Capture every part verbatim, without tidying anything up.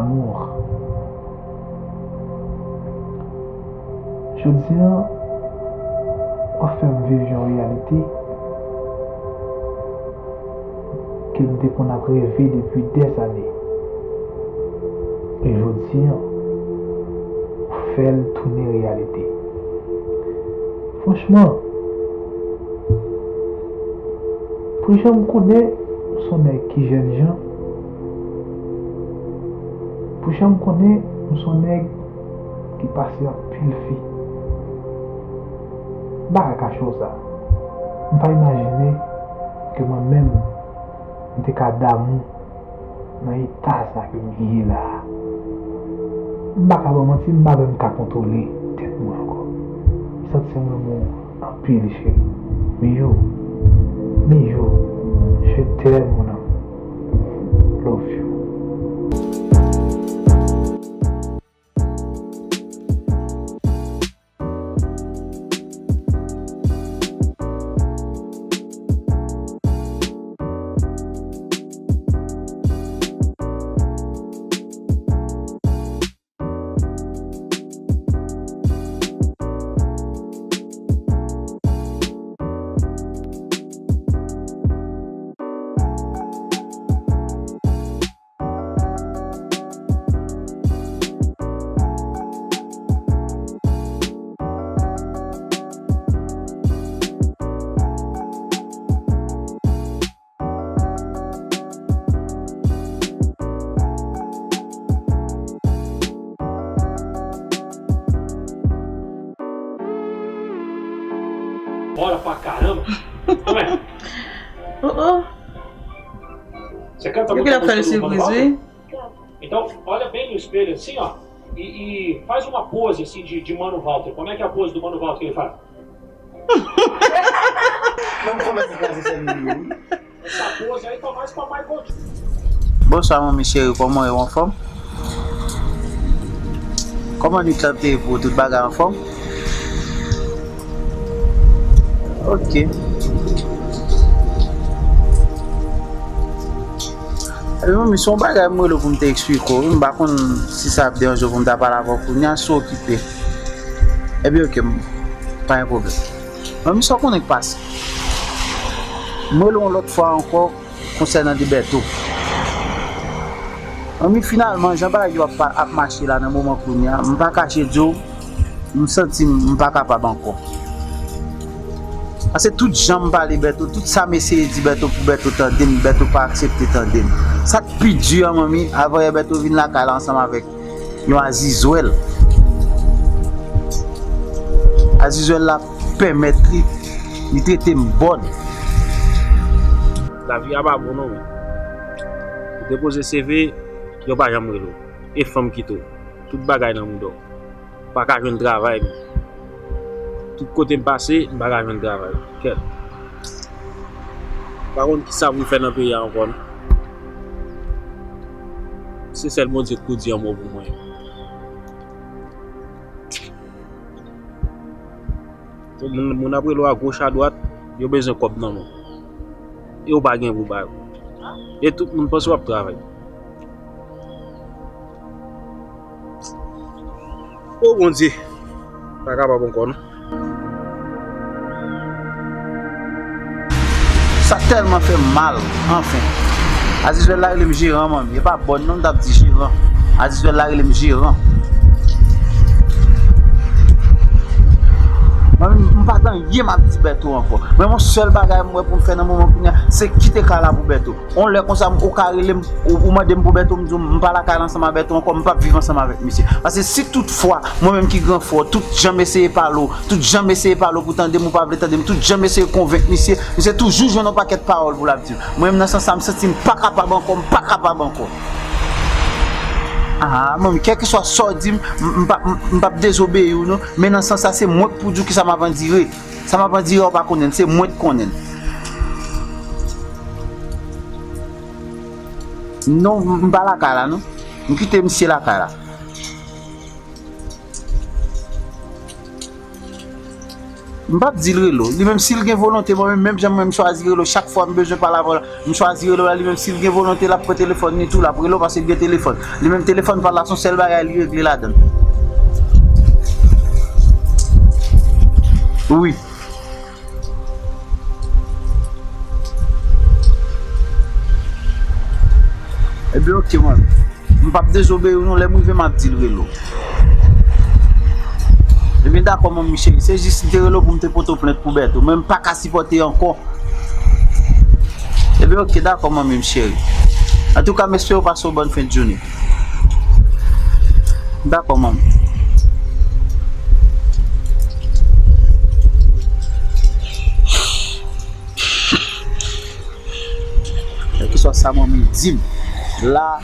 L'amour. Jodi a, w ap fè m viv yon reyalite ke m te konn ap reve depi dèzane. E jodi a, w fè l tounen reyalite. Franchman, pou jan m konnen m se yon nèg ki jènjan, pou jan m konnen m se yon nèg ki pase anpil fi, m pa ka kache w sa. M pa imajine ke mwen menm, m te ka damou nan eta sa ke m ye la a. M pa ka ba w manti, m pa menm ka kontwole tèt mwen ankò. M santi m renmen w anpil, cheri. Miyou, Miyou, je t'aime, mon amour. Love you. Bora pra caramba! Não é? Oh, oh. Você canta muito a música do Mano Walter? Depi l ap fè l sipriz, wi. Então, olha bem no espelho assim, ó. E, e faz uma pose assim de, de Mano Walter. Como é que é a pose do Mano Walter que ele faz? Vamos começar a fazer isso aí, menino. Essa pose aí tá mais pra Michael Jackson. Bonswa, manmi cheri, kòman w ye, w anfòm? Kòman nwit lan te ye pou ou, tout bagay anfòm? Ok. Ebyen, manmi, se yon bagay m rele w pou m te eksplike w, wi. M pa konn si sa ap deranje w pou m ta pale avè w kounye a, si w okipe. Ebyen, ok, m, pa gen pwoblèm. Manmi, sa w konnen k pase? M rele w yon lòt fwa ankò konsènan de Bèto. Manmi, finalman, jan bagay yo ap, ap mache la nan moman kounye a, m pa kache di w, m santi m, m pa kapab ankò. Paske tout jan m pale Bèto, tout sa m eseye di Bèto pou Bèto tande m, Bèto pa aksepte tande m. Sa k pi di a, manmi, avanyè Bèto vin lakay la ansanm avèk yon azizwèl. Azizwèl la pèmèt li, li trete m bòn. Lavi a pa bon non, men. Ou depoze C V, yo pa janm rele w. E fanm kite w. Tout bagay nan mouda w. Pa ka jwenn travay. Tout kote m pase, m pa ka jwenn travay. Kèt. M pa konn kisa pou m fè nan peyi a ankò, non. Se sèl Bondye k pou di yon mo pou mwen. Moun, moun ap rele w agoch adwat, yo bezwen kòb nan men w. E w pa gen pou ba yo. E tout moun panse w ap travay. O Bondye, pa kapab ankò non. Sa tèlman fè m mal, anfen. Azizwèl la rele m jeran, manmi. E pa bòn non, m t ap di jeran. Azizwèl la rele m jeran. Manmi, m pa t anyen m ap di Bèto ankò. Mwen, yon sèl bagay m wè pou m fè nan moman kounye a, se kite kay la pou Bèto. On lè konsa, ou ka rele m, ou, ou mande m pou Bèto, m di w m pa lakay la ansanm a Bèto ankò, m p ap viv ansanm avèk misye. Paske si tout fwa, mwen menm ki gran frè w, tout jan m eseye pale w, tout jan m eseye pale w pou tande m, ou pa vle tande m, tout jan m eseye konvenk misye, misye toujou jwenn yon pakèt pawòl pou l ap di m. Mwen menm nan sans sa, m santi m pa kapab ankò, m pa kapab ankò. Ah, manmi, kèlkeswa sa w di m, m, m p ap, m, m p ap dezobeyi w non, men nan sans sa, se mwen k pou di w kisa m ap andire. Sa m ap andire a, w pa konnen l, se mwen k konnen l. Non, m pa lakay la, non. M kite misye lakay la. M p ap di l rele w. Li menm, si l gen volonte, mwen menm, menm jan mwen, m chwazi rele w. Chak fwa m bezwen pale avè w la, m chwazi rele w la. Li menm, si l gen volonte, l ap pran telefòn li tou, l ap rele w, paske l gen telefòn. Li menm, telefòn pa l la, se yon sèl bagay li regle ladan l. Wi. Ebyen, oke, mwen. M p ap dezobeyi w non, lè m rive, m ap di l rele w. Ebyen, dakò, manmi cheri. Se jis m te rele w pou m te pote w plent pou Bèto, men m pa ka sipòte ankò. Ebyen, oke, dakò, manmi m cheri. Antouka, m espere w pase yon bòn fen de jounen. Dakò, manmi. Kèlkeswa sa manmi di m. La,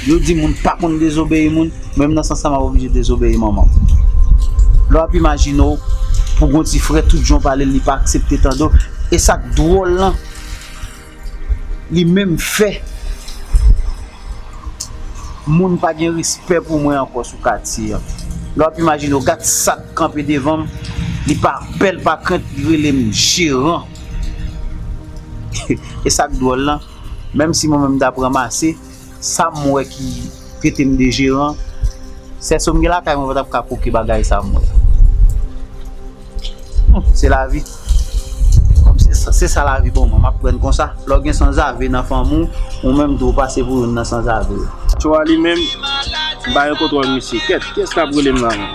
yo di moun pa konn dezobeyi moun, menm nan sans sa m ap oblije dezobeyi manman m. Lè w ap imajine w, pou gon ti frè, tout jan w pale l, li pa aksepte tande w. E sa k dwòl lan, li menm fè moun pa gen respè pou mwen ankò sou katye an. Lè w ap imajine w, gad sa k kanpe devan m, li pa pè, l pa krent, li rele m jeran. E sa k dwòl lan, menm si mwen menm m t ap ranmase, sa m wè ki trete m de jeran, sèso m gen lakay mwen pa t ap ka koke bagay sa m wè. Hmm, se lavi. Kòm se sa, se sa lavi ban mwen, m aprann konsa. Lè w gen sanzave nan fanmi w, ou menm tou w pase pou youn nan sanzave yo. Tchwa li menm, m pa gen kontwòl misye. Kèt, kiyès k ap rele m la menm?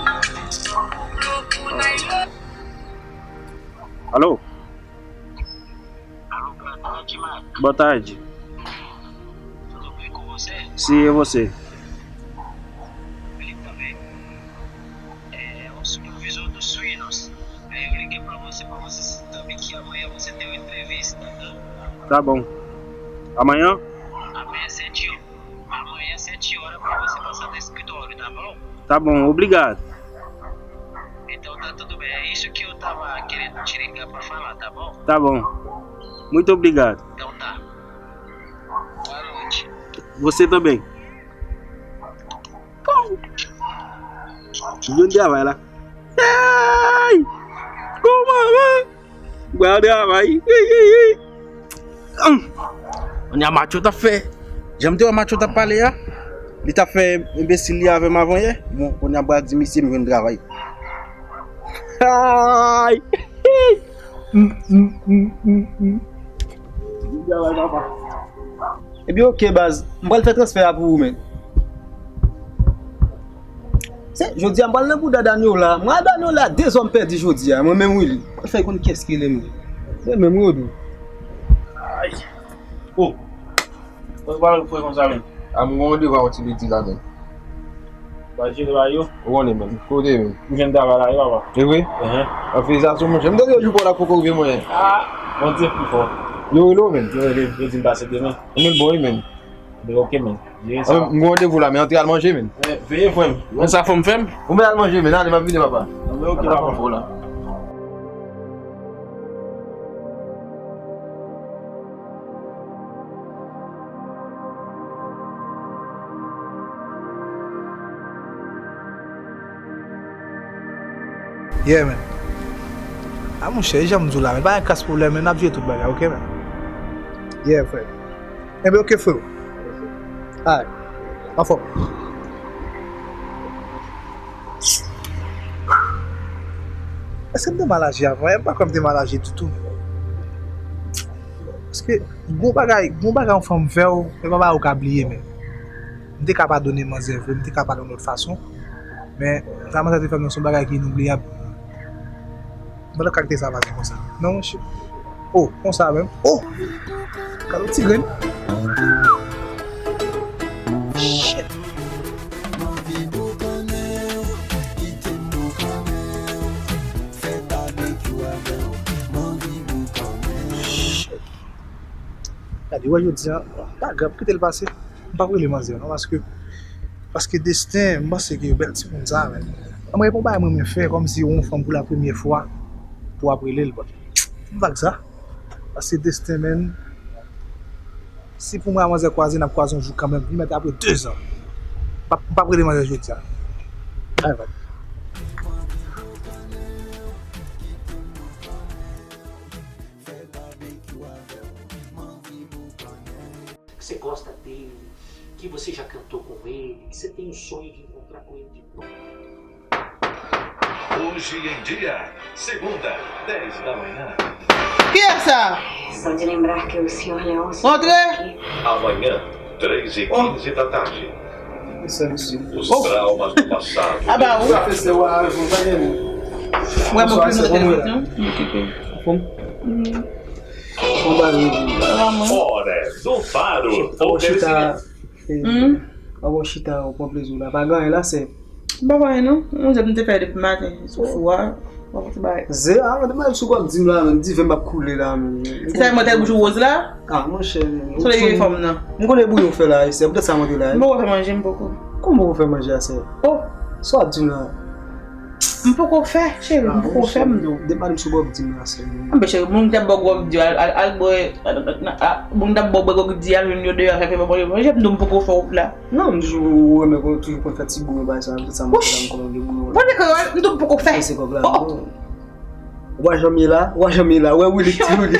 Alo? Boa tarde. Sim, e você? Tá bom. Amanhã? Amanhã, sete horas, pra você passar no escritório, tá bom? Tá bom, obrigado. Então tá tudo bem. É isso que eu tava querendo te ligar pra falar, tá bom? Tá bom. Muito obrigado. Então tá. Boa noite. Você também. Bon travay la. Ay! Kòman, man? Bon travay. Wi, wi, wi. Ann. Kounye a Matcho t ap fè. Jan m te wè Matcho t ap pale a, li t ap fè enbesil li avè m avanyè. Bon, kounye a m pral di misye m jwenn travay. Ay! Bon travay, papa. Ebyen, oke, baz. M pral fè transfè a pou ou, men. Se, jodi a, m pral nan bouda Daniola. Mwen a Daniola, de zòm pèdi jodi a. Mwen menm, Willy. Mwen fè konn kiyès ki rele m. Mwen menm, Rodou. Ay. Oh. Mwen pa wè frè konsa, men. A, m gon randevou a yon ti ledi la, men. Ba jere ba yo. Ou konnen, men. Kote, men. M jwenn travay la, yo, papa. E vre? Enhen. An, felisitasyon, monchè. M tande yo jou pa w la poko rive, monchè. Ah, Bondye pi fò. Yo rele w, men. Yo rele, yo di m pase demen. Ou men bon, wi, men. Ebyen, oke, men. Jere sa. Ah, m gon randevou la, men antre al manje, men. Eh, veye, frè m. Konsa fò m fè m? Ou men al manje, men. Ale, m ap vini, papa. Ebyen, oke, papa. Fò la. Yeah, man. A, monchè, e jan m di w la, men pa gen kras pwoblèm, men n ap jere tout bagay, oke, man? Yeah, frè. Enben, oke, frè. Alright. Anfòm. Èske m te mal aji avan? M pa kwè m te mal aji ditou. Paske gon bagay, gon bagay yon fanm fè w, se pa bagay ou ka bliye menm. M te ka padone manzè vre, m te ka padone lòt fason. Men sa manzè te fè m nan se yon bagay ki inobliyab. M pa t ap ka kite sa pase konsa. Non, monchè. Oh, konsa menm. Oh! Gade yon ti grenn. Shit. Shit. Gade, wè jodi a, pa grav, kite l pase. M p ap rele manzè non, paske, paske desten, m panse ke bèl timoun sa, men. Ann rele yon bagay mwen renmen fè, kòmsi yon fanm pou la premyè fwa, pou w ap rele l, but m vag sa. Paske desten, men, si pou mwen a manzè kwaze, n ap kwaze yon jou kanmenm, li mèt apre dezan. M p ap, m p ap rele manzè jodi a. Ay, vag. Você gosta dele, que você já cantou com ele, que você tem um sonho de encontrar com ele de novo. Hoje em dia, segunda, dez da manhã. Ki lè sa? Só de lembrar que o senhor Leôncio Antre. Amanhã, três e quinze da tarde. Os traumas do passado. Aba ou. Ou wè mwen plis nan telefòn. Hora do Faro. Ou chita. Ou chita, ou pran plezi w la. Pa gen anyen la, sè. M pa wè non. Yon zèb m te fè depi maten sou fou a. Mwen fouti bay. Ze a, mwen te bay sou kòb di m la, menm diven m ap koule la, menm. Se sa mwen te bouch ou woz la? Ah, monchè, menm. Sou lege fòm nan. M konnen bouyon fè la, se poutèt sa mwen te la. M poko fè manje, m poko. Kòman ou fè manje a, sè? Oh, sa w ap di m la? M poko fè, cheri, m poko fè, m di w. Depi maten m sou kòb di m la, sè. Anben, cheri, moun ki t ap ba w kòb di, al, al, al bwè, al, al, al, moun ki t ap ba w bwè kòb di, al jwenn yo deyò, fè, fè, fè, manje, m di w m poko fè w la. Non, m toujou renmen kon toujou konn fè ti bouyon bay sa, tout sa m fè la, m konn gen bouyon la. Bon, men kreyòl, m tou poko fè. Se kòb la. Oh. Ou pa janm ye la, ou pa janm ye la, ou wè Willy ti Willy.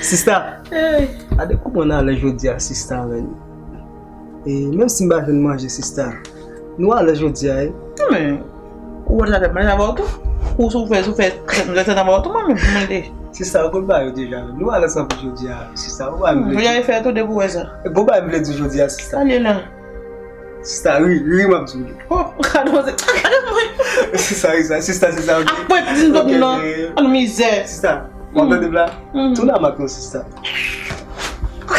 Sista, gade kouman n alèz jodi a, sista, menm. E menm si m pa jwenn manje, sista, nou alèz jodi a, wi. Non, men, ou wè sa fè manje avè w tou? Ou sou fè, sou fè, trèt, trèt avè w tou, mwen menm, mwen te. Sista, ou konn ba yo deja, menm. Nou alèz anpil jodi a, sista, ou ba m vle. Jodi a, e fè tou depi w wè sa. Bon, ba m vle di jodi a, sista. Ale la. Sista, ri, ri, m ap di w. Oh, gade mwen, gade mwen. Sista, ri, sa, sista, sista, ok. Apre, di m tout non. An mizè. Sista, w ap tande m la? Tounen ak mak non, sista.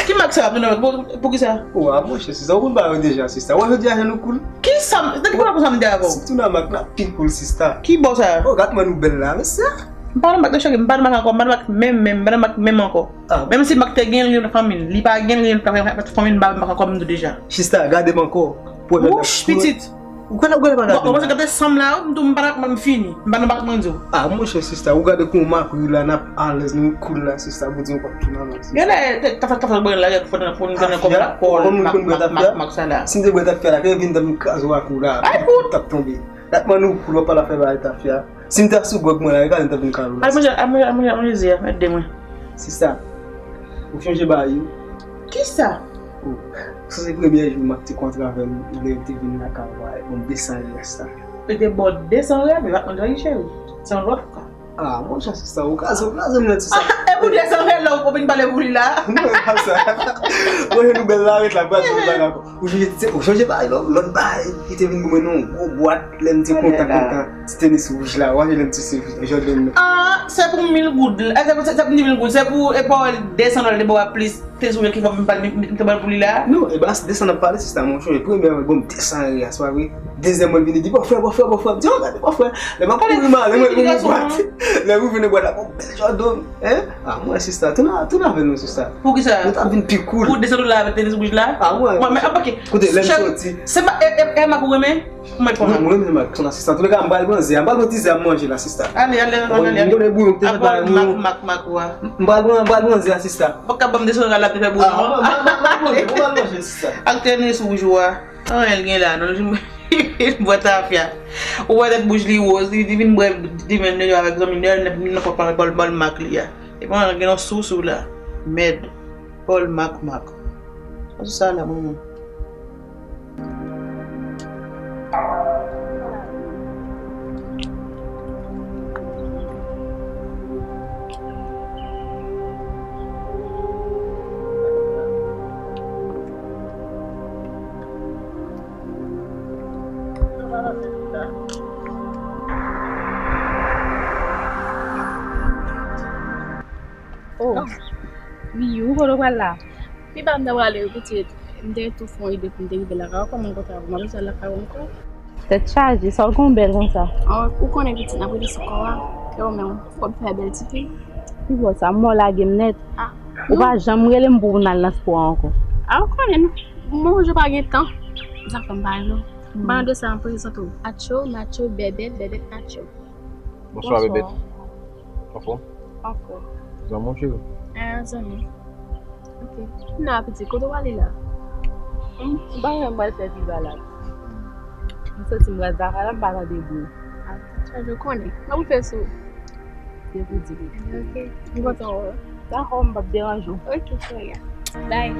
Ki mak sa, tounen ak? Pou, pou ki sa? Oh, a, monchè, sista, ou konn ba yo deja, sista. Ou wè jodi a jan nou cool? Ki sa? De ki bò sa m te avè w? Si tounen ak mak la, pi cool, sista. Ki bò sa? Oh, gad kòman nou bèl la, mesye. M pa nan mak non, cheri, m pa nan mak ankò, m pa nan mak menm, menm, m pa nan mak menm ankò. Ah. Menm si mak te gen, li nan fanmi l, li pa gen, li nan fanmi l, m pa mak ankò, m di w deja. Sista, gade m ankò. Wouch, pitit. Ou konnen, ou konnen pa gade. Bon, ou panse gade sanm la, m di w m pa nan mak, m fini. M pa nan mak, mwen di w. Ah, monchè, sista, ou gade kòman mak ri la, n ap alèz, nou cool la, sista, pou di w pa tounen mak, sista. Gade, ta fè, ta fè bwè la, fò nan, fò nan kòm lakòl, mak, mak, mak sa la. Si m te bwè tafya la, ke vin t ap kraze w ak ou la. Ay, pout! T ap tonbe. Gad kòman nou cool, w ap pale afè bagay tafya. Si m ta sou gwòg mwen la, regarde m ta vin kal ou la. Al manje, al manje, al manje, al manje zi a, mèt de mwen. Sista, ou chonje bagay yo? Kisa? Oh, sa se premye jou m ap te kontre avè l, lè l te vin lakay ou a, bon, de san riyal sa. Li te ba w de san riyal, men pa konn sa ki cheri. Se yon lòt ka. Ah, monchè, sista, ou kraze, ou kraze m nèt sou sa. Ah, e pou de san riyal la, ou vin pale pou li la? Non, e pa sa. Mwen, nou bèl la, ret la, pa di bagay ankò. Ou chonje, ou chonje bagay, lòt, lòt bagay ki te vin pou mwen nan yon gwo bwat, lè m te kontan, kontan. Ti tenis wouj la, w a lè m ti se Jordan. Ah, se pou mil goud la. Eh, se pou, se, se pou mil goud, se pou, e pa de san dòla te ba w a plis, tenis wouj ki fò m pale, m, m te ba l pou li la. Non, e pa de san ap pale, sista, monchè, premyè mwen, bon, de san riyal, se pa vre? Dezyèm mwen vini di, bòfrè, bòfrè, bòfrè, m di, oh, gade, bòfrè. Lè m ap kouri m ale, mwen, mwen, bwat. Lè m rive nan bwat la, bon, bèl Jordan, hein? Ah, mwen, sista, tounen, tounen avè nou, sista. Poukisa? Nou ta vin pi cool. Pou de san dòla avèk tenis wouj la? Ah, mwen. Mwen, men, ah, ok. Koute, lè m soti. Se pa, e, e, e mak ou renmen? Mwen, mwen renmen mak, sista. Antouleka, m pral pran zè a. M pral pran ti zè a m manje la, sista. Ale, ale, ale, ale. M konnen bouyon, te fè bay bouyon. Mak, mak, mak, wa. M pral pran, m pral pran zè a, sista. Ou ka ban m de san dòla la, te fè bouyon. Ah, m pral, m pral, m pral manje, m pral manje, sista. Ak tenis wouj ou a. Anyen l gen la, non, li bwè tafya. Ou wè tèt bouch li woz, li, li vin bwè diven deyò avèk zanmi l, deyò, li nan, nan pòt pa, bòl, bòl mak li a. Epi, gen yon sousou la. Mèd. Bòl mak, mak. Sa, sa la, mwen, mwen. Oh, Miyou, kote w pral la? Pi ba m ta prale wi pitit, m te tou fè yon ide pou m te rive lakay ou, kòman m kontre avè w, m ap bezwen al lakay ou ankò. Tèt chaje, sa w gen w bèl konsa? Oh, ou konnen pitit, n ap rete sou kò a, e ou menm, fò w fè bèl tifi. Ki bò sa, m wè w lage m nèt. Ah, ou pa janm rele m pou n al nan spò a ankò. Ah, ou konnen, m wè w pa gen tan. Zafè m pa rele w. M pa nan dosye a, m prezante w. Atcho, Matcho, Bèbèt, Bèbèt, Atcho. Bonswa, Bèbèt. Anfòm? Anfòm. Zanmi w, cheri? Ah, zanmi. Ok. Kounya, pitit, kote w ale la? Hmm? M pa wè m pral fè pi balad. M santi m raz lakay la, m pa tande bri. Ah, sa je konnen. Sa pou fè sou? Se pou di. Ok. M kontan wè w. Dakò, m p ap deranje w. Ok, cheri. Bye.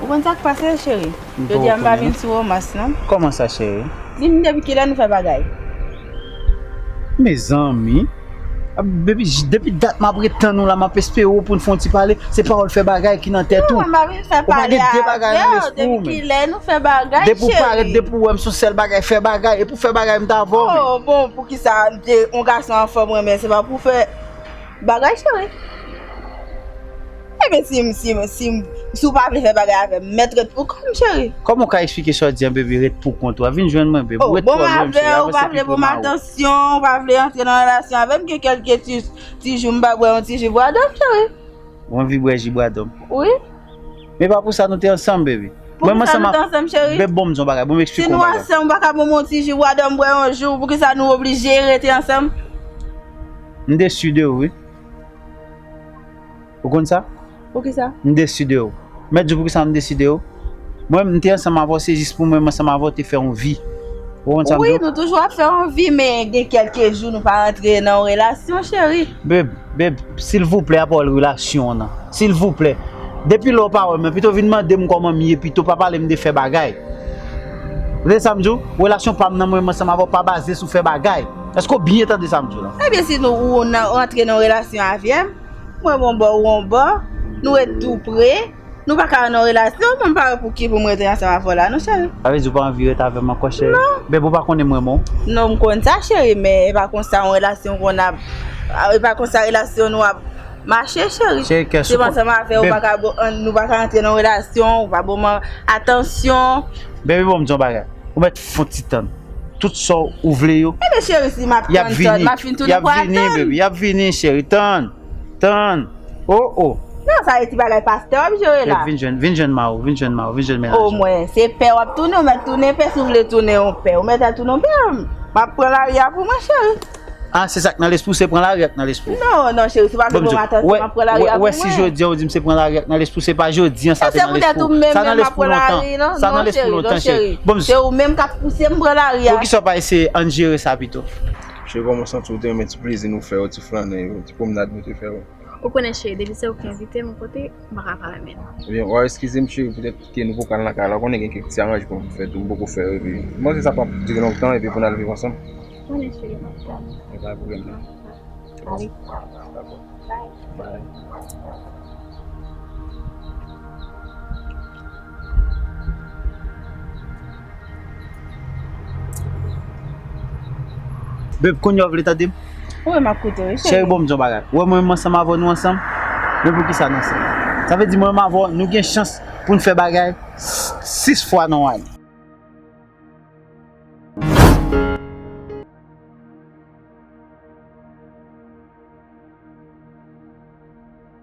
Ou konn sa k pase, cheri? Jodi a m pa vin sou romans, non. Kòman sa, cheri? Di m depi kilè nou fè bagay? Mezanmi. Depi, depi dat m ap ret tann ou la, m ap espere w pou n fè yon ti pale. Se pawòl fè bagay ki nan tèt ou. Non, m pa vin fè pale avè w. Depi kilè nou fè bagay, cheri? Depi w parèt, depi w wè m, se yon sèl bagay, fè bagay. Epi w fè bagay, m t avè w. Oh, bon, poukisa m te, yon gason anfòm renmen, se pa pou fè bagay, cheri. Ebyen, si m, si m, si m, si w pa vle fè bagay avè m, mèt ret pou kò m, cheri. Kòman w ka eksplike sa w di an, baby, ret pou kont ou a? Vin jwenn mwen, baby. Oh, ret twò lwen, cheri. Ou pa vle pou m atansyon, ou pa vle antre nan relasyon avè m, gen kèlke ti, ti jou m pa bwè yon ti ji bwadòm, cheri. Ou anvi bwè ji bwadòm? Wi. Men pa pou sa nou te ansanm, baby. Mwen, mwen ansanm ak, baby, bon, m di yon bagay, bon, m eksplike yon bagay. Si nou ansanm, ou pa ka ban m yon ti ji bwadòm bwè yon jou, poukisa nou oblije rete ansanm? M desi de ou, wi. Ou konn sa? Poukisa? M desi de ou. Mèt di w poukisa m desi de ou. Mwen, m te ansanm avè w, se jis pou mwen, m ansanm avè w te fè yon vi. Ou konn sa m di w? Wi, nou toujou ap fè yon vi, men gen kèlke jou nou pa rantre nan yon relasyon, cheri. Babe, babe, silvouplè, apa w relasyon an nan. Silvouplè. Depi lè w pa wè m, pito vin mande m kòman m ye, pito pa pale m de fè bagay. Ou tande sa m di w? Relasyon pa m nan mwen, m ansanm avè w pa baze sou fè bagay. Èske w byen tande sa m di w la? Ebyen, si nou, ou nan, rantre nan yon relasyon avè m, mwen yon bò, ou yon bò, nou ret tou pre, nou pa ka nan yon relasyon, mwen m pa wè pou ki pou m rete ansanm avè w la, non, cheri. Sa vle di w pa anvi ret avè m ankò, cheri? Non. Babe, ou pa konnen m renmen w? Non, m konn sa, cheri, men e pa konsa yon relasyon konn ap, e pa konsa relasyon nou ap mache, cheri. Cheri, kè sou kont. Si m ansanm avè w, ou pa ka, nou pa ka antre nan relasyon, ou pa ban mwen atansyon. Baby, bon, m di yon bagay. Ou mèt fè yon ti tann. Tout sa w vle yo, y ap vini. Ebyen, cheri, si m ap tann, tann, m ap fin tounen pou al tann. Y ap vini, baby, y ap vini, cheri. Tann. Tann. Oh, oh. Non, sa e ti bagay pastè w ap jere la. Vin jwenn, vin jwenn mari w, vin jwenn mari w, vin jwenn mennaj ou. O mwen, se pè w ap tounen, ou mèt tounen pè, si w vle tounen yon pè, ou mèt al tounen yon pè. M ap pran lari a pou mwen, cheri. Ah, se sa k nan lespri w, se pran lari a k nan lespri w. Non, non, cheri, si w pa vle ban m atansyon, m ap pran lari a pou mwen. Ou wè si jodi a ou di m se pran lari a k nan lespri w, se pa jodi a sa te nan lespri w. Sa nan lespri w lontan. Sa nan lespri w lontan, cheri. Bon, se ou menm k ap pouse m pran lari a. Poukisa w pa eseye ann jere sa pito? Cheri, kòman w santi w te renmen ti plezi nou fè yo, ti flannen yo, ti pwomnad nou te fè yo? Ou konnen, cheri, depi se ou ki envite m yon kote, m pa ka pa renmen l. Ebyen, w a eskize m, cheri, poutèt ke nou poko al nan kay la. Ou konnen gen kèk ti aranjman pou m fè tou, m poko fè yo, epi m panse sa p ap dire lontan, epi pou n al viv ansanm. Ou konnen, cheri, m ap tann. E pa pwoblèm, non. Ale. Dakò. Bye. Bye. Babe, kounye a w vle tande m? Wi, m ap koute w, wi, cheri. Cheri, bon, m di yon bagay. Ou wè mwen menm ansanm avè w, nou ansanm? Men poukisa nou ansanm? Sa vle di mwen menm avè w, nou gen chans pou n fè bagay s-, sis fwa nan yon ane.